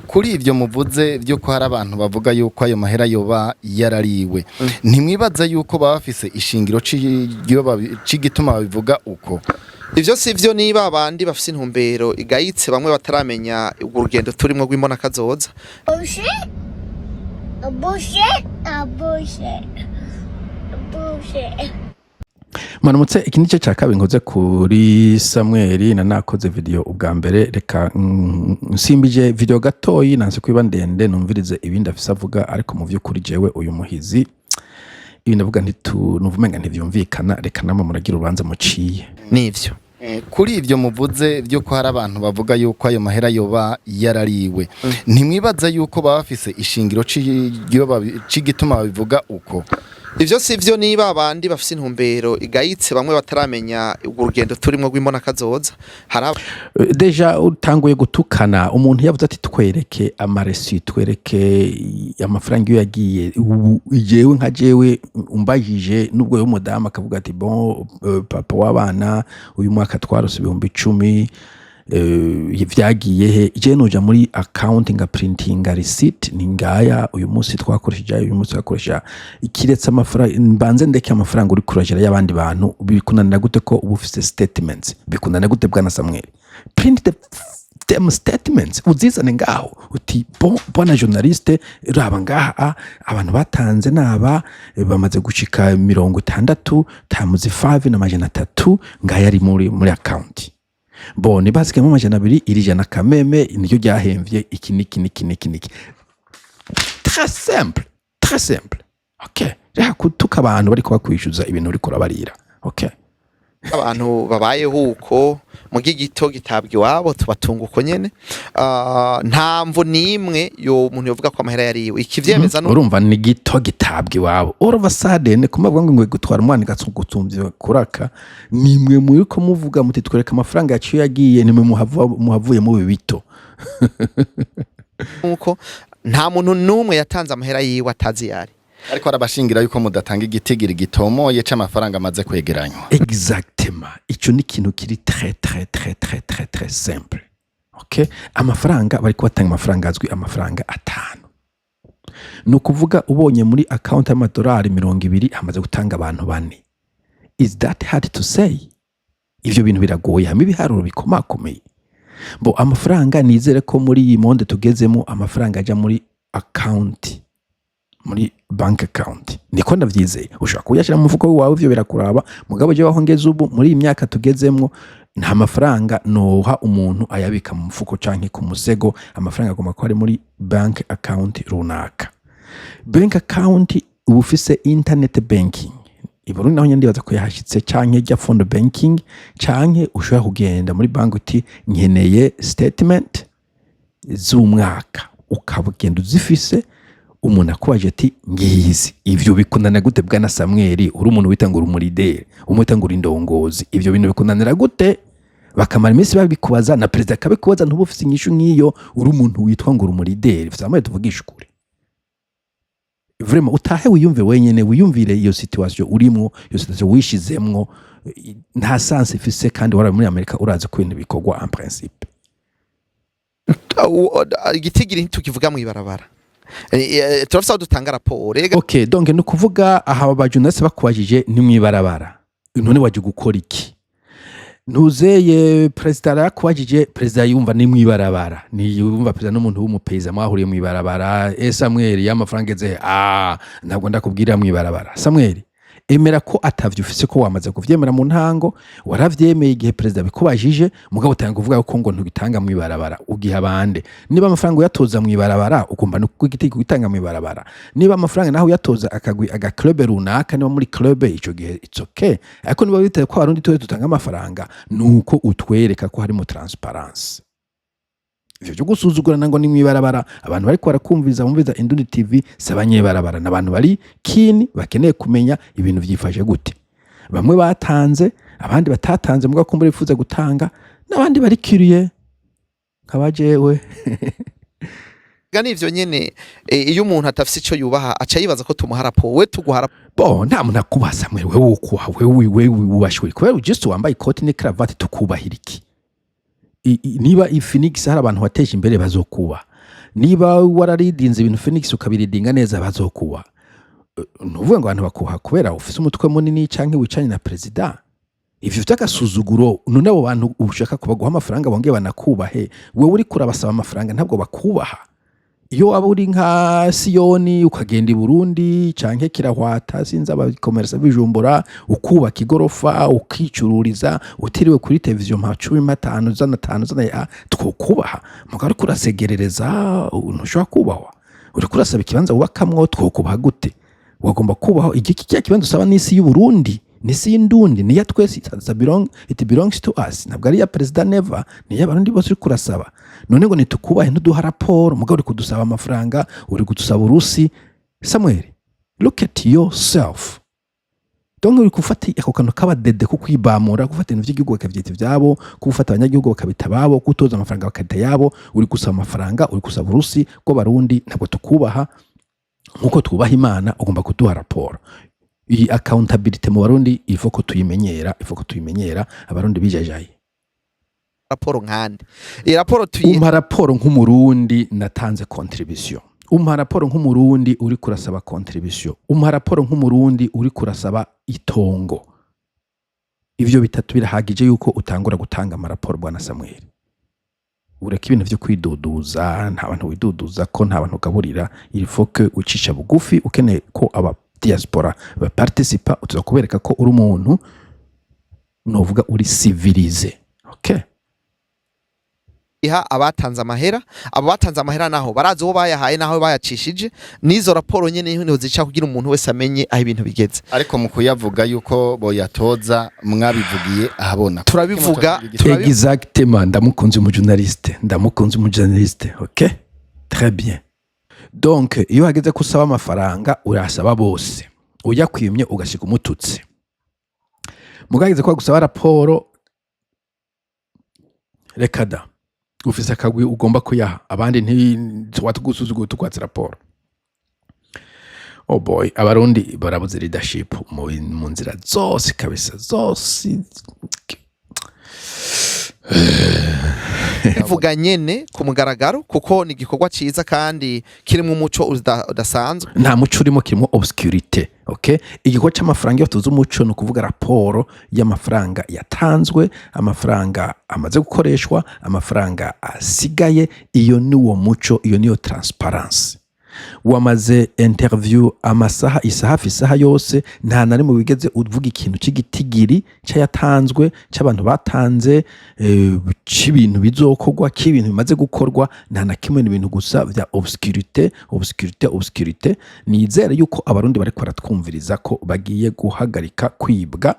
Kuri ivyo muvuze vy'uko hari abantu bavuga yuko ayo mahera yoba yarariwe, ntimwibaza yuko baba bafise ishingiro c'igituma babivuga uko? Ivyo si vyo. Niba abandi bafise intumbero igayitse, bamwe bataramenya urwo rugendo turimwo rw'imbona kazoza. Bullshit. A bullshit. A bullshit. A bullshit. Manumutse, iki nicyo cya kabiri nkoze kuri Samweli na nakoze video ubwa mbere. Reka nsimbije video gatoyi, nanse kwiba ndende, numvirize ibindi afise avuga. Ariko mu vy'ukuri jewe uyu muhizi ibi ndavuga ntitu numva umenga ntivyumvikana. Reka namwe muragira urubanza muciye. Nivyo. Kuri ivyo muvuze vy'uko hari abantu bavuga yuko ayo mahera yoba yarariwe, ntimwibaza yuko baba bafise ishingiro c'igituma babivuga uko? Ivyo si vyo. Niba abandi bafise intumbero igayitse, bamwe bataramenya urwo rugendo turimwo rw'imbona kazoza, hari Déjà utanguye gutukana. Umuntu yavuze ati: "Twereke ama reçus, twereke amafaranga iyo yagiye." Ubu jewe nka jewe umbajije, nubwo yo mudamu akavuga ati: "Bon, papa w'abana, uyu mwaka twarose 10,000, vyagiye he?" Je noja muri account nga printinga receipt: ni ngaya, uyu munsi twakoresheje ayo, uyu munsi twakoresha. Kiretse amafaranga, mbanze ndeke amafaranga uri kurajera y'abandi bantu, bikunanira gute ko uba ufise statements? Bikunanira gute, bwana Samuel? Print them statements, uzizane ngaho uti: "Bon, bwana journaliste, raba ngaha, abantu batanze naba bamaze gushika 60 times 5 na 300, ngaya ari muri account. Bon, basigayemo 200, iri jana kameme niryo ryahemvye iki niki niki niki niki." Très simple, très simple. Okay, reka kutuka abantu bariko bakwishyuza ibintu uriko urabarira. Okay. Abantu babayeho uko mu gito gitabwa iwabo, tubatunga uko nyene. Nta mvo n'imwe yo umuntu yovuga ko amahera yariwe. Ikivyemeza Urumva, ni gito gitabwa iwabo. All of a sudden kumavuga ngo gutwara umwana igasumbya kuraka, nimwe muri ko muvuga muti: "Twereka amafaranga yaciye yagiye." Nimwe muhavuye mubi bito. Nuko nta muntu n'umwe yatanze amahera yiwe atazi yari. Ariko arabashingira yuko mudatanga igitigiri gitomoye c'amafaranga amaze kwegeranywa. Exactement, ico ni ikintu kiri très très très très très très simple. Okay, amafaranga bari kubatanga, amafaranga azwi, amafaranga 5, ni ukuvuga ubonye muri account y'amadolari 20 hamaze gutanga abantu bane. Is that hard to say? Ivyo bintu biragoye hamwe ibiharuro bikomakomeye. Bo amafaranga, nizere ko muri iyi monde tugezemo amafaranga ajya muri account, muri bank account, niko ndavyizeye. Ushobora kuyashyira mu mufuko wawe, ivyo birakuraba. Mugabo je aho ngeze ubu, muri iyi myaka tugezemwo, nta mafaranga noha umuntu ayabika mu mufuko canke ku musego. Amafaranga agomba kuba ari muri bank account runaka. Bank account uba ufise internet banking i Burundi, naho nyene ndibaza ko yahashitse, canke rya phone banking, canke ushobora kugenda muri banki uti: "Nkeneye statement z'umwaka," ukabugenda uzifise. Umuntu akubaje ati: "Ngizi." Ivyo bikunanira gute, bwana Samweli? Uri umuntu wita ngo uri umu leader, umwe wita ngo uri indongozi, ivyo bintu bikunanira gute? Bakamara iminsi babikubaza, na perezida akabikubaza, ntuba ufise inyishu nk'iyo. Uri umuntu witwa ngo uri umu leader, Samuel, tuvugishe ukuri vraiment, utahe wiyumve wenyene, wiyumvire iyo situation urimwo, iyo situation wishizemwo nta sens ifise. Kandi wari muri Amerika, urazi ko ibintu bikorwa en principe. Igitigiri ntitukivuga mw'ibarabara. Turafise aho dutanga raporo. Ega Okay, donc ni ukuvuga aha aba journaliste bakubajije ni mw'ibarabara, none waje gukora iki? Ntuzeye perezida arakubajije, perezida yumva ni mw'ibarabara, ni yumva perezida n'umuntu w'umupeza mwahuriye mw'ibarabara: "E Samuel, y'amafaranga eze?" "Ah, ntabwo ndakubwira mw'ibarabara." Samuel, emera ko atavyo ufise, ko wamaze kuvyemera mu ntango, waravyemeye igihe perezida bikubajije. Mugabo utanga kuvuga ko ngo ntugitanga mw'ibarabara, ugiha abande? Niba amafaranga uyatoza mw'ibarabara, ugomba no kugitanga mw'ibarabara. Niba amafaranga naho uyatoza akagwi, aga club runaka, niba muri club ico gihe it's okay. Ariko niba bitaye ko abarundi twese dutanga amafaranga, nuko utwereka ko harimo transparence. Ivyo vyo gusuzugurana ngo ni mw'ibarabara, abantu bariko barakumviriza, bumviriza Indundi TV, si abanyebarabara, n'abantu bari kini bakeneye kumenya ibintu vyifashe gute. Bamwe batanze, abandi batatanze mugabo kumbura bifuza gutanga, n'abandi bari curieux nka jewe. Nivyo nyene. Iyo umuntu atafise ico yubaha, aca yibaza ko tumuha raporo. We tuguha raporo. Bo nta muntu akubaha, Samuel. Wewe ukuha, wewe wewe wubashwe kubera just wambaye ikoti n'ikaravati, tukubahira iki? Niba i Phoenix hari abantu wateje imbere, bazokuba. Niba wararidinze ibintu Phoenix, ukabiridinga neza, bazokubaha. Ntuvuge ngo abantu bakubaha kubera ufise umutwe munini canke wicanye na perezida. Ivyo vy'agasuzuguro. None abo bantu ushaka kubaguha amafaranga bongeye banakubahe, wewe uriko urabasaba amafaranga, ntabwo bakubaha. Iyo waba uri nka Siyoni, ukagenda i Burundi canke Kirahwata, sinzi, abakomersa bijumbura, ukubaka igorofa, ukicururiza utiriwe kuri televiziyo, mpa 10, mpa 5, zana 5, zana ya, twokubaha. Mugabo uriko urasegerereza, ntushobora kubahwa. Uriko urasaba ikibanza wubakamwo, twokubaha gute? Wagomba kubaho igiki? Kya kibanza usaba n'isi y'u Burundi, n'isi y'Indundi, niya twese. It belongs to us. Ntabwo ari iya Perezida Neva, ni iy'Abarundi bose. Uriko urasaba none ngo nitukubahe, ntuduha raporo, mugabo uri kudusaba amafaranga, uri kudusaba urusi. Samuel, look at yourself. Donc uri gufata ako kantu k'abadede ko kwibamura, gufata ibintu by'igihugu bakavyita ivyabo, gufata abanyagihugu bakabita ababo, gutoza amafaranga bakabita yabo. Uri gusaba amafaranga, uri gusaba urusi rw'Abarundi. Ntabwo tukubaha nkuko twubaha Imana. Ugomba kuduha raporo. Iyi accountability mu Barundi ifo ko tuyimenyera, ifo ko tuyimenyera. Abarundi bijajaye. Raporo nkande? Iyi raporo tuyi Umpa raporo nk'Umurundi natanze contribution, umpa raporo nk'Umurundi uri kurasaba contribution, umpa raporo nk'Umurundi uri kurasaba itongo. Ivyo bitatu birahagije yuko utangura gutanga amaraporo. Bwana Samuel, ureka ibintu vyo kwiduduza. Nta bantu widuduza ko, nta bantu ugaburira. Il faut que ucisha bugufi. Ukeneye ko aba diaspora baparticipa, utuza kubereka ko uri umuntu novuga uri civilisé, okay? Iha abatanze amahera. Abo batanze amahera naho barazi uwo bayahaye naho bayacishije. N'izo raporo nyene niho zica kugira umuntu wese amenye aho ibintu bigeze. Ariko mu kuyavuga yuko boyatoza, mwabivugiye ahabona? Turabivuga. Exactement. Ndamukunze umujournaliste, ndamukunze umujournaliste. Ok, très bien. Donc iyo hageze ko usaba amafaranga, urasaba bose, uyakwimye ugashika umututsi. Mugageze ko gusaba raporo, reka da, ufise akagwi ugomba kuyaha, abandi ntitwatugusuzugura, tukwatse raporo. Oh boy, Abarundi barabuze leadership mu nzira zose kabisa, zose. Bivuga nyene ku mugaragaro, kuko ni igikorwa ciza kandi kirimo umuco udasanzwe. Nta muco urimo, kirimo obscurité, okay? Igikorwa c'amafaranga, iyo tuzi umuco, ni ukuvuga raporo y'amafaranga yatanzwe, amafaranga amaze gukoreshwa, amafaranga asigaye. Iyo ni uwo muco, iyo niyo transparence. Wamaze interview amasaha, isaha hafi isaha yose, nta na rimwe wigeze uvuga ikintu cy'igitigiri cy'ayatanzwe, cy'abantu batanze, c'ibintu bizokorwa, c'ibintu bimaze gukorwa. Nta na kimwe. Ni ibintu gusa vya obscurité, obscurité, obscurité. Nizere yuko Abarundi bariko baratwumviriza ko bagiye guhagarika kwibwa,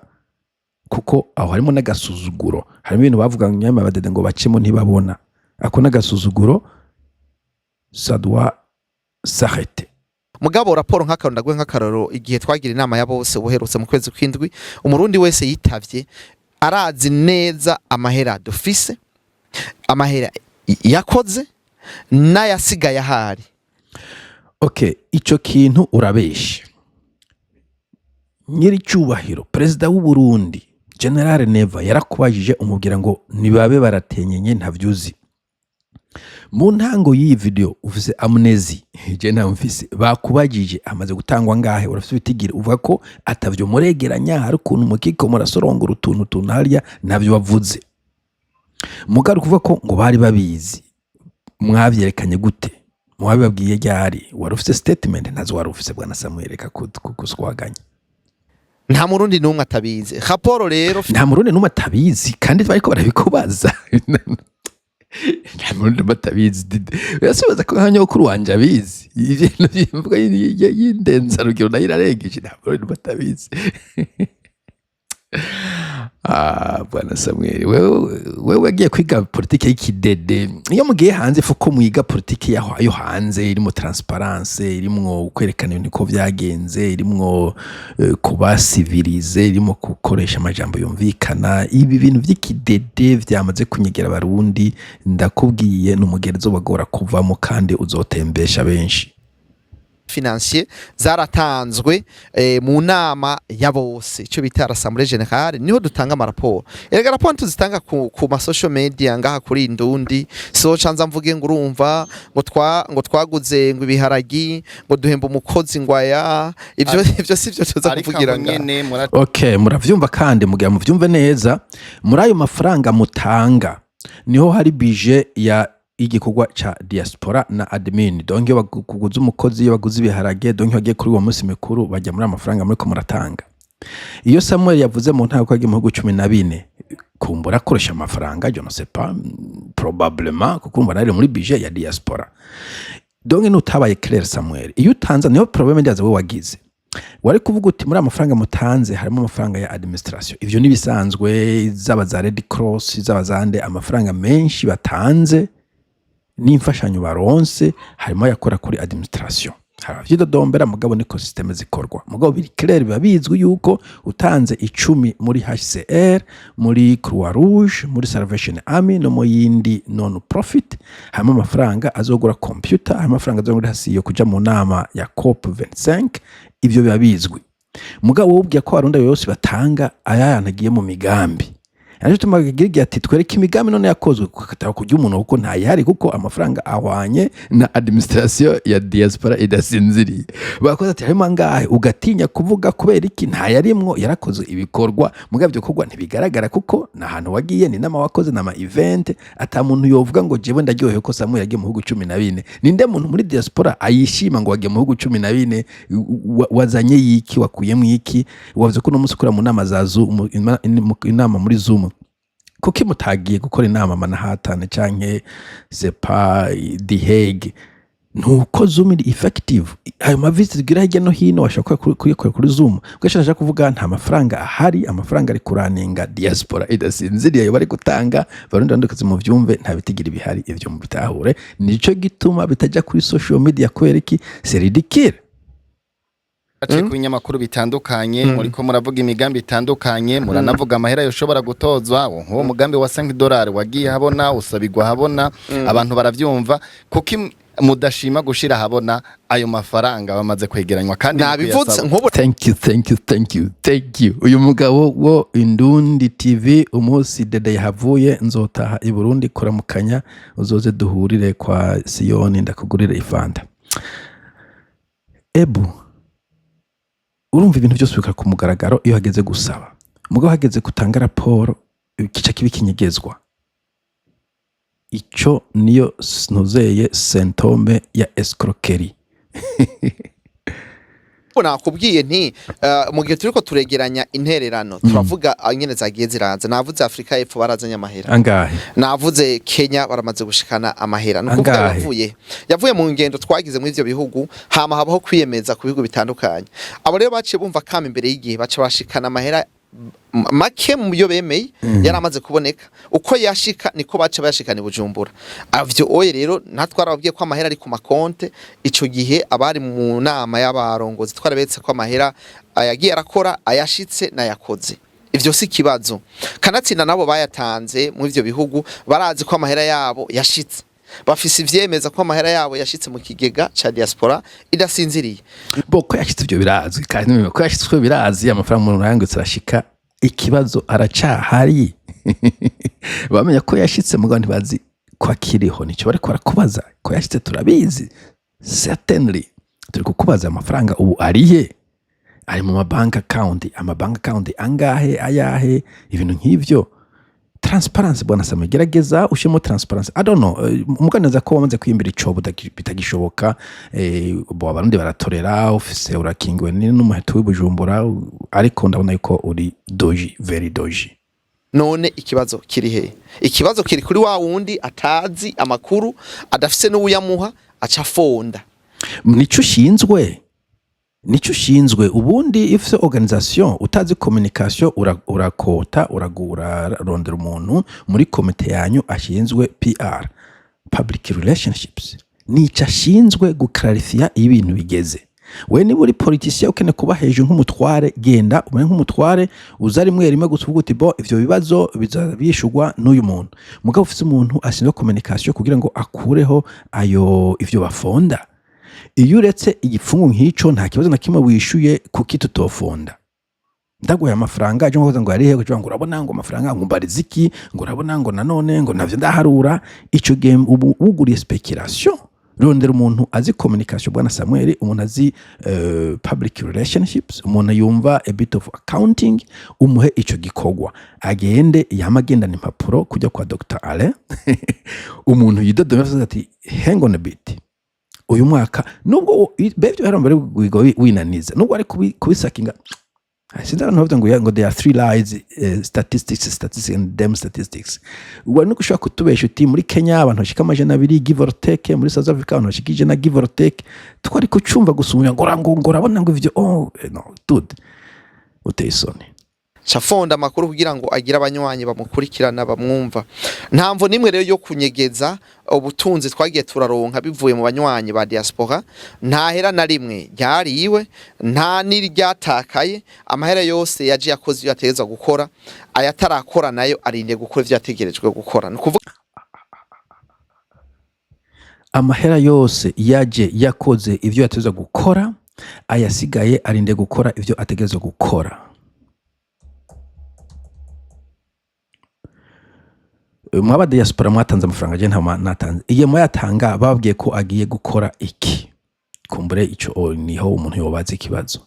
kuko aho harimo n'agasuzuguro. Harimo ibintu bavuga ngo nyama badede ngo bacemo ntibabona. Ako n'agasuzuguro, ça doit s'arrêter. Mugabo raporo nk'akaroro, ndaguhe nk'akaroro: igihe twagira inama ya bose ubuherutse mu kwezi kw'indwi, Umurundi wese yitavye arazi neza amahera dufise, amahera yakoze n'ayasigaye ahari. Ok, ico kintu urabeshe. Nyiricyubahiro Perezida w'u Burundi, General Neva, yarakubajije, umubwira ngo nibabe baratenyenye, ntavyuzi. Mu ntango y'iyi video ufise amnésie, je ntayo mfise. Bakubajije amaze gutangwa ngahe, urafise ibitigiri, uvuga ko atavyo muregeranya. Hari ukuntu mukiko murasorongora utuntu tuntu harya, ntavyo wavuze. Mugari kuvuga ko ngo bari babizi, mwavyerekanye gute? Mwabibabwiye ryari? Wari ufise statement? Ntazo wari ufise, bwana Samuel, reka kuswaganya. Nta Murundi n'umwe atabizi raporo rero. Nta Murundi n'umwe atabizi kandi bariko barabikubaza. Nta Murundi n'umwe atabizi. Urasubiza ko nka nyokuru wanje abizi. Ibintu by'imvugo y'indenzarugero nayo irarengeje. Nta Murundi n'umwe atabizi. Ah, bwana Samuel, wewe wagiye kwiga politike y'ikidede. Iyo mugiye hanze, fuko mwiga politike yaho yo hanze, irimo transparence, irimwo kwerekana ibintu uko vyagenze, irimwo kuba civilisé, irimo gukoresha amajambo yumvikana. Ibi bintu vy'ikidede vyamaze kunyegera Abarundi, ndakubwiye, ni umugenzo bagora kuvamo kandi uzotembesha benshi. Financier zaratanzwe mu nama ya bose, icyo bita Assemblée Générale, niho dutanga amaraporo. Erega raporo tuzitanga ku ma social media ngaha kuri Indundi. So canza mvuge ngo urumva ngo twaguze ngo ibiharagi, ngo duhemba umukozi, ngo aya ivyo si byo tuza Ariko kuvugira aho ngaha. nyene Okay, muravyumva, kandi mugira muvyumve neza, muri ayo mafaranga mutanga niho hari budget ya igikorwa ca diaspora na admin. Donc iyo baguze umukozi, iyo baguze ibiharage, donc iyo bagiye kuri uwo munsi mikuru, bajya muri ayo mafaranga muriko muratanga. Iyo Samuel yavuze mu ntara ko yagiye mu bihugu 14, kumbura akoresha amafaranga, je ne sais pas, probablement, kuko urumva nari muri budget ya diaspora. Donc nutabaye clair, Samuel, iyo utanze niyo problème ndaza we wagize. Wari kuvuga uti muri amafaranga mutanze harimo amafaranga ya administration. Ivyo nibisanzwe, zaba za Red Cross, zaba zande, amafaranga menshi batanze n'imfashanyo baronse harimo ayakora kuri administration. Hari abavyidodombera, mugabo niko système zikorwa. Mugabo biri clair, biba bizwi yuko utanze 10 muri HCR, muri Croix Rouge, muri Salvation Army no mu yindi non profit, harimo amafaranga azogura computer, harimo amafaranga azogura hasi yo kuja mu nama ya COP 25. Ivyo biba bizwi. Mugabo wowe ubwiye ko abarundi yose batanga aya agiye mu migambi, naco tuma gira ati twereke imigambi none yakozwe, kakataba kurya umuntu kuko ntayihari, kuko amafaranga ahwanye na administration ya diaspora idasinziriye. Bakoze ati harimo angahe, ugatinya kuvuga. Kubera iki? Ntayarimwo. Yarakoze ibikorwa, mugabo ibyo bikorwa ntibigaragara, kuko ni ahantu wagiye, ni inama wakoze, ni ama event ata muntu yovuga ngo jewe ndaryohewe ko Samuel yagiye mu bihugu 14. Ninde muntu muri diaspora ayishima ngo wagiye mu bihugu 14? Wazanye yiki? Wakuyemo iki? Wavuze ko uno munsi ukora mu nama za Zoom, inama muri Zoom. Kuki mutagiye gukora inama Manhattan canke sepa The Hague? Nuko Zoom iri effective. Ayo ma visite tugira hirya no hino washobora kuyakora kuri Zoom. Bwinshi nashaka kuvuga, nta mafaranga ahari. Amafaranga ari kuraninga diaspora idasinziriye, ayo bari gutanga. Barundi, Barundikazi, mu vyumve, nta bitigira bihari. Ivyo mubitahure, nico gituma bitajya kuri social media. Kubera iki? C'est ridicule. Aciye ku binyamakuru bitandukanye, muriko muravuga imigambi itandukanye, muranavuga amahera yoshobora gutozwa. Nk'uwo mugambi wa 5 dolari wagiye habona, usabigwa habona, abantu baravyumva. Kuki mudashima gushira habona ayo mafaranga bamaze kwegeranywa kandi Nabivuze mukuyasaba? nk'ubu. Thank you, thank you, thank you, thank you. Uyu mugabo wo Indundi TV, umunsi dede yahavuye nzotaha i Burundi kuramukanya, uzoze duhurire kwa Siyoni, ndakugurire ifanta. Ebu urumva, ibintu byose bikora ku mugaragaro iyo hageze gusaba, mugabo hageze gutanga raporo kica kiba ikinyegezwa. Ico niyo ntuzeye symptôme ya escroquerie. Nakubwiye nti mu gihe turiko turegeranya intererano, turavuga ingene zagiye ziraza. Navuze Afrika y'Epfo barazanye amahera. Angahe? Navuze Kenya baramaze gushikana amahera. Ni ukuvuga Angahe? yavuye mu ngendo twagize muri ivyo bihugu, hama habaho kwiyemeza ku bihugu bitandukanye. Abo rero baciye bumva kama imbere y'igihe, baca bashikana amahera make mu byo bemeye yari amaze kuboneka. Uko yashika niko baca bayashikana i Bujumbura. Avyo oye rero natwe arababwiye ko amahera ari ku makonte. Ico gihe abari mu nama y'abarongozi twarabetse ko amahera ayagiye arakora, ayashitse n'ayakoze. Ivyo si ikibazo. Kanatsinda nabo bayatanze muri ivyo bihugu barazi ko amahera yabo yashitse, bafise ivyemeza ko amahera yabo yashitse mu kigega ca diaspora idasinziriye. Bo ko yashitse ibyo birazwi, kandi ko yashitse birazi. Amafaranga umuntu yangutse arashika, ikibazo aracahari. Bamenya ko yashitse, mugabo ntibazi ko akiriho. Nicyo bariko barakubaza. Ko yashitse turabizi, certainly. Turi kukubaza amafaranga ubu arihe? Ari mu mabanki account, amabanki account angahe, ayahe? Ibintu nk'ivyo, transparency. Bwana Samuel, gerageza ushemo transparency. I don't know, umuganiriza ko wamaze kwiyimbira icobo bitagishoboka. Bo abarundi baratorera, ufise urakingiwe n'umuheto w'i Bujumbura, ariko ndabona yuko uri dodgy, very dodgy. None ikibazo kiri he? Ikibazo kiri kuri wa wundi atazi amakuru, adafise n'uwuyamuha, aca afonda. Nico ushinzwe, nico ushinzwe. Ubundi if ufise organisation utazi communication, urakota, uragura, rondera umuntu muri komite yanyu ashinzwe PR, public relationships. Nico ashinzwe, guclarifiya iyo ibintu bigeze. We niba uri politicien ukeneye kuba hejuru nk'umutware, genda umere nk'umutware, uza rimwe rimwe gusa uvuga uti bo ivyo bibazo biza bishurwa n'uyu muntu. Mugabo ufise umuntu ashinzwe communication kugira ngo akureho ayo ivyo bafonda. Iyo uretse igipfungu nk'ico, nta kibazo na kimwe wishuye. Kuki tutofonda? Ndaguhaye amafaranga ejo nkoza ngo yarihe, kugira ngo urabona ngo amafaranga ngo mbarize iki, ngo urabona ngo nanone ngo navyo ndaharura. Ico gihe ubu wuguriye speculation. Rondera umuntu azi communication, bwana Samuel, umuntu azi public relationships, umuntu yumva a bit of accounting, umuhe ico gikorwa, agende yama agendana impapuro kujya kwa Dr Alain, umuntu yidodoma avuze ati: "Hang on a bit, uyu mwaka nubwo bevyo hari mbere winaniza, nubwo ari kubisakinga." Sinzi, abantu bavuga ngo there are three lies, statistics, statistics and damn statistics. Wari nuko ushobora kutubesha uti muri Kenya abantu bashika 200, give or take, muri South Africa abantu bashika 100, give or take, twari kucumva gusumira ngo urabona ngo ivyo. Oh no, dude, uteye isoni. Cafonda amakuru kugira ngo agire abanywanyi bamukurikirana, bamwumva. Nta mvo nimwe rero yo kunyegeza ubutunzi twagiye turaronka bivuye mu banywanyi ba diaspora. Nta hera na rimwe ryariwe, nta n'iryatakaye. Amahera yose yaje yakoze ibyo yategerezwa gukora, ayatarakora nayo arindiye gukora ivyo yategerejwe gukora. Ni ukuvuga Amahera yose yaje yakoze ivyo yategerezwa gukora, ayasigaye arinde gukora ivyo ategerezwa gukora. Mwaba diaspora mwatanze amafaranga, je nta natanze. Igihe muyatanga bababwiye ko agiye gukora iki? Kumbure ico, oh, niho umuntu yobaza ikibazo.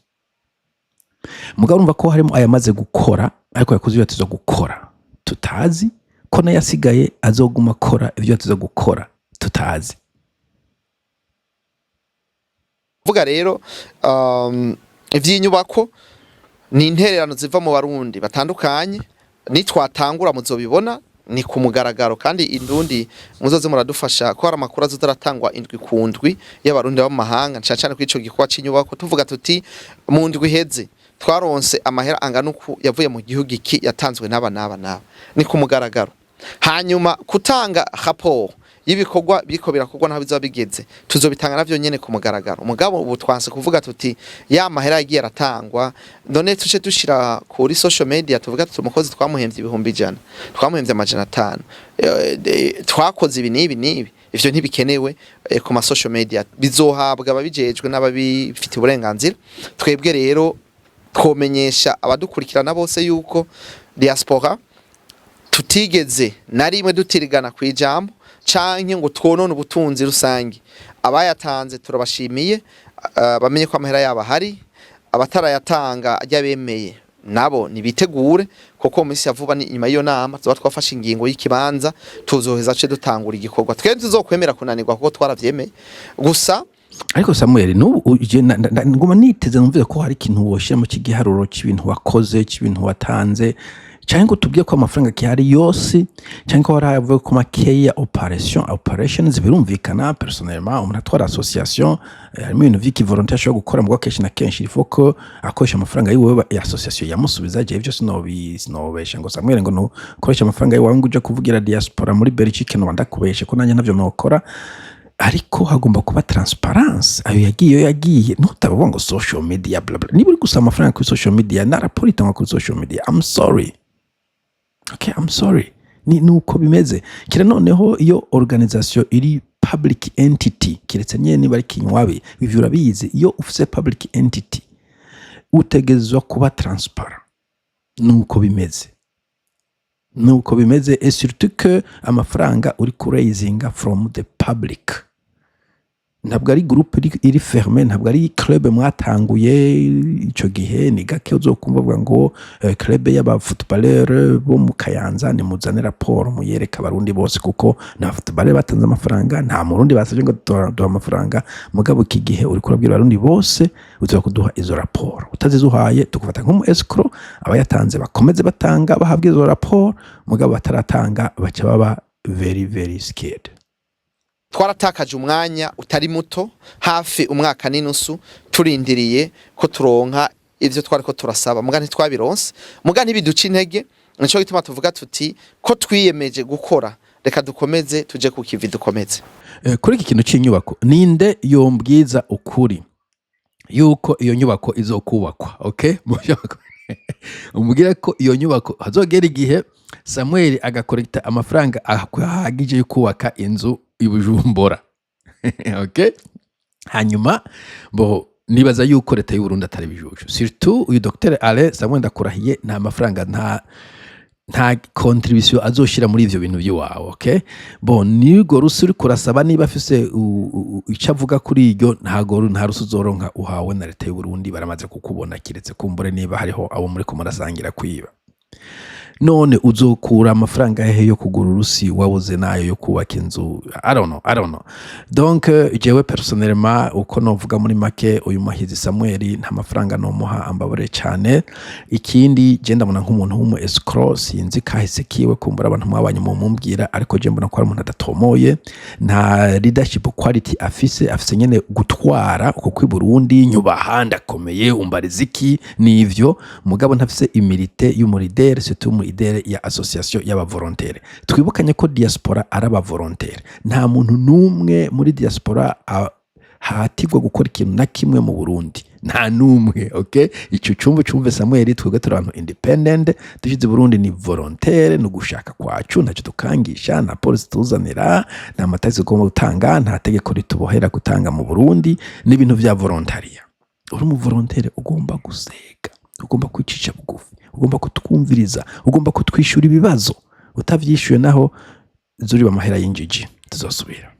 Mugabo urumva ko harimo ayamaze gukora, ariko yakoze ivyo yategerezwa gukora tutazi, ko n'ayasigaye azoguma akora ivyo yategerezwa gukora tutazi. Vuga rero, ivy'inyubako ni intererano ziva mu Barundi batandukanye. Nitwatangura muzobibona, ni ku mugaragaro. Kandi indundi muzoze muradufasha ko hari amakuru azoza aratangwa indwi ku ndwi y'Abarundi baba mu mahanga, cane cane kuri ico gikorwa c'inyubako. Tuvuga tuti mu ndwi iheze twaronse amahera angana uku yavuye mu gihugu iki, yatanzwe n'aba n'aba n'aba, ni ku mugaragaro. Hanyuma kutanga rapport y'ibikorwa biriko birakorwa naho bizoba bigeze, tuzobitanga navyo nyene ku mugaragaro. Mugabo ubu twanse kuvuga tuti ya mahera yagiye aratangwa, none tuce dushira kuri social media, tuvuga tuti umukozi twamuhemvye 100,000, twamuhemvye 500, twakoze ibi n'ibi n'ibi. Ivyo ntibikenewe ku ma social media, bizohabwa ababijejwe n'ababifitiye uburenganzira. Twebwe rero twomenyesha abadukurikirana bose yuko diaspora tutigeze na rimwe dutirigana ku ijambo canke ngo twonone ubutunzi rusange. Abayatanze turabashimiye, bamenye ko amahera yabo ahari. Abatarayatanga ajya bemeye nabo nibitegure, kuko mu minsi ya vuba, ni inyuma y'iyo nama tuba twafashe ingingo y'ikibanza, tuzoheza ce dutangura igikorwa. Twebwe tuzokwemera kunanirwa kuko twaravyemeye gusa. Ariko Samuel, n'ubu uje nguma niteze numvise ko hari ikintu woshira mu cy'igiharuro cy'ibintu wakoze, cy'ibintu watanze, cyangwa ngo tubwiye ko amafaranga kihari yose, cyangwa ko hari avuye ko makeya operations. Birumvikana, personnellement, umuntu atwara association, harimo ibintu vy'iki volontaire ashobora gukora, mugabo kenshi na kenshi il faut ko akoresha amafaranga yiwe ya association yamusubiza. Je ivyo sinobesha ngo Samuel ngo nukoresha amafaranga yiwawe ngo uje kuvugira diaspora muri Belgique, no ndakubeshe ko nanjye ntavyo nokora. Ariko hagomba kuba transparence, ayo yagiye iyo yagiye, ntutabavuga ngo social media, bla bla. Niba uri gusaba amafaranga kuri social media na raporo itangwa kuri social media, I'm sorry, okay, I'm sorry, ni nuko bimeze. Kira noneho iyo organisation iri public entity, kiretse nyene niba ari kinywabi, ivyo urabizi. Iyo ufise public entity utegerezwa kuba transparent, nuko bimeze, nuko bimeze, et surtout que amafaranga uri kuraisinga from the public, ntabwo ari groupe iri fermé, ntabwo ari club mwatanguye ico gihe. Ni gake uzokumva bavuga ngo club y'aba footballeur bo mu Kayanza nimuzane raporo muyereka Abarundi bose, kuko ni aba footballeur batanze amafaranga, nta Murundi basabye ngo duha amafaranga. Mugabo iki gihe uriko urabwira Abarundi bose uzoba kuduha izo raporo, utazizuhaye tugufata nk'umu escroc. Abayatanze bakomeze batanga, bahabwa izo raporo, mugabo bataratanga baca baba very very scared. Twaratakaje umwanya utari muto, hafi umwaka n'inusu, turindiriye ko turonka ivyo twariko turasaba, muga ntitwabironse. Muga ntibiduca intege. Nico gituma tuvuga tuti ko twiyemeje gukora, reka dukomeze tuje ku kivi, dukomeze. Kuri iki kintu cy'inyubako, ninde yombwiza ukuri yuko iyo nyubako izokubakwa? Okay, umubwire ko iyo nyubako hazogera igihe Samuel agakorekta amafaranga ahagije yo kubaka inzu i Bujumbura, okay. Hanyuma bo nibaza yuko leta y'u Burundi atari bijuju, surtout uyu Dr Alain Samuel Ndakurahiye, nta mafaranga, nta contribution azoshira muri ivyo bintu by'iwawe, okay? Bon, nigo rusi uri kurasaba niba afise ico avuga kuri iryo, ntago nta rusi uzoronka uhawe na leta y'u Burundi. Baramaze kukubona, kiretse kumbure niba hariho abo muri ko murasangira kwiba. None uzokura amafaranga hehe yo kugura urusi, wabuze nayo yo kubaka inzu? I don't know, I don't know. Donc jewe personnellement, uko novuga muri make, uyu Mahizi Samuel nta mafaranga nomuha, ambabare cyane. Ikindi, je ndabona nk'umuntu w'umu escroc. Sinzi kahise kiwe, kumbura abantu mwabanye mu mumbwira, ariko je mbona ko ari umuntu adatomoye, nta leadership quality afise. Afise nyene gutwara uko kw'i Burundi, nyubaha, ndakomeye, umbariza iki, nivyo, mugabo ntafise humilité y'umu leader, surtout umu leader ya association y'aba volontaire. Twibukanye ko diaspora ari aba volontaire. Nta muntu n'umwe muri diaspora hatirwa gukora ikintu na kimwe mu Burundi, nta n'umwe, okay? Ico cumva cumve Samuel, twebwe turi abantu independent. Dushize Burundi ni volontaire, ni ugushaka kwacu, ntacyo dukangisha, nta polisi tuzanira, nta matagisi tugomba gutanga, nta tegeko ritubohera gutanga mu Burundi, ni ibintu vya volontariat. Uri umu volontaire, ugomba gusega, ugomba kwicisha bugufi, ugomba kutwumviriza, ugomba kutwishyura ibibazo. Utavyishyuye naho zuriba amahera y'injiji. Tuzosubira.